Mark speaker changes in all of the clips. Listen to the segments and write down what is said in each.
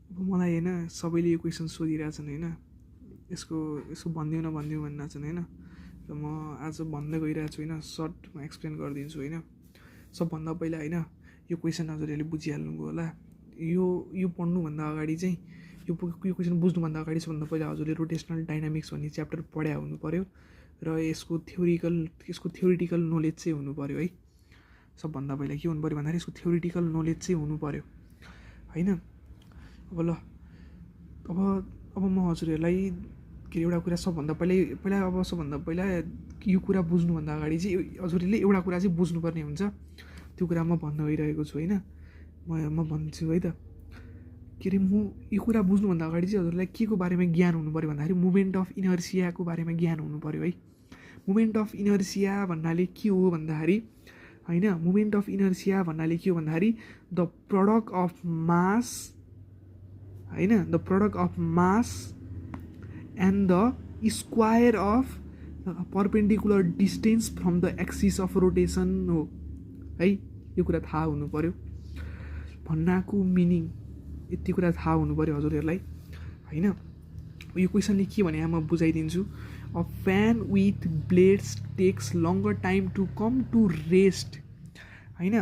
Speaker 1: अब मलाई होइन सबैले यो क्वेसन सोधिरहेछन् होइन, यसको यसको भनिदिउँ भन्न छन् होइन, र म आज भन्दै गइरहेको छु होइन, सर्टमा एक्सप्लेन गरिदिन्छु होइन। सबभन्दा पहिला होइन यो क्वेसन हजुरहरूले बुझिहाल्नुभयो होला। यो पढ्नुभन्दा अगाडि चाहिँ यो क्वेसन बुझ्नुभन्दा अगाडि सबभन्दा पहिला हजुरले रोटेसनल डाइनामिक्स भन्ने च्याप्टर पढ्या हुनु पऱ्यो र यसको थ्योरिटिकल नोलेज चाहिँ हुनु पऱ्यो है। सबभन्दा पहिला के हुनु पऱ्यो भन्दाखेरि यसको थ्योरिटिकल नोलेज चाहिँ हुनु पऱ्यो होइन। अब ल अब म हजुरहरूलाई के अरे एउटा कुरा सबभन्दा पहिला यो कुरा बुझ्नुभन्दा अगाडि चाहिँ हजुरहरूले एउटा कुरा चाहिँ बुझ्नुपर्ने हुन्छ। त्यो कुरा म भन्न गइरहेको छु होइन, म भन्छु है त। के अरे यो कुरा बुझ्नुभन्दा अगाडि चाहिँ हजुरलाई के को बारेमा ज्ञान हुनु पऱ्यो भन्दाखेरि मुभमेन्ट अफ इनर्सियाको बारेमा ज्ञान हुनु पऱ्यो है। मुभमेन्ट अफ इनर्सिया भन्नाले के हो भन्दाखेरि होइन, मुभमेन्ट अफ इनर्सिया भन्नाले के हो भन्दाखेरि द प्रडक्ट अफ मास होइन, the product of mass and the square of perpendicular distance from the axis of rotation हो है। यो कुरा थाहा हुनु पऱ्यो, भन्नाको मिनिङ यति कुरा थाहा हुनु पऱ्यो हजुरहरूलाई होइन। यो क्वेसनले के भने म बुझाइदिन्छु। A fan with blades takes longer time to come to rest होइन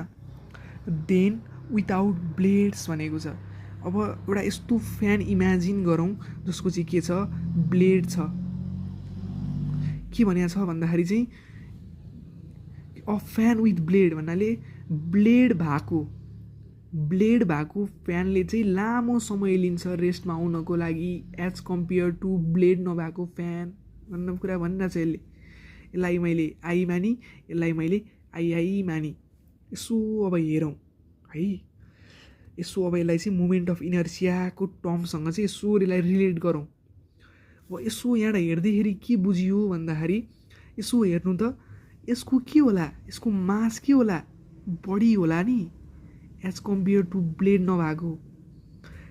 Speaker 1: देन विदाउट ब्लेड्स भनेको छ। अब एउटा यस्तो फ्यान इमेजिन गरौँ जसको चाहिँ के छ, ब्लेड छ। के भनेको छ भन्दाखेरि चाहिँ अ फ्यान विथ ब्लेड भन्नाले ब्लेड भएको फ्यानले चाहिँ लामो समय लिन्छ रेस्टमा आउनको लागि एज कम्पेयर टु ब्लेड नभएको फ्यान भन्ने कुरा भनिरहेको छ यसले। यसलाई मैले आई मानी, यसलाई मैले आई मानी। यसो अब हेरौँ है, यसो अब यसलाई चाहिँ मुभमेन्ट अफ इनर्सियाको टर्मसँग चाहिँ यसो यसलाई रिलेट गरौँ। अब यसो यहाँबाट हेर्दाखेरि के बुझियो भन्दाखेरि यसो हेर्नु त, यसको के होला, यसको मास के होला, बढी होला नि एज कम्पेयर टु ब्लेड नभएको।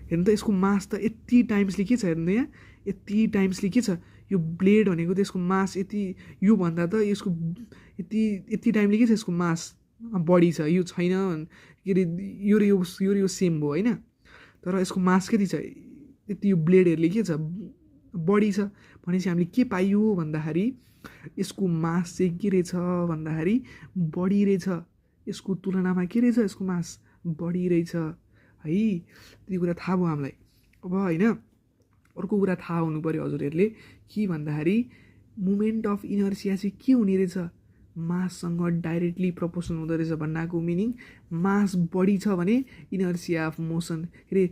Speaker 1: हेर्नु त यसको मास त यति टाइम्सले के छ, हेर्नु यहाँ यति टाइम्सले के छ, यो ब्लेड भनेको त यसको मास यति, यो भन्दा त यसको यति टाइमले के छ, यसको मास बढी छ। यो छैन के अरे, यो र यो सेम भयो होइन, तर यसको मास कति छ यति, यो ब्लेडहरूले के छ बढी छ। भनेपछि हामीले के पाइयो भन्दाखेरि यसको मास चाहिँ के रहेछ भन्दाखेरि बढी रहेछ, यसको तुलनामा के रहेछ, यसको मास बढी रहेछ है। त्यो कुरा थाहा भयो हामीलाई। अब होइन अर्को कुरा थाहा हुनु पऱ्यो हजुरहरूले के भन्दाखेरि मुभमेन्ट अफ इनर्सिया चाहिँ के हुने रहेछ, माससँग डाइरेक्टली प्रपोर्सनल हुँदो रहेछ। भन्नाको मिनिङ मास बढी छ भने इनर्सिया अफ मोसन, के अरे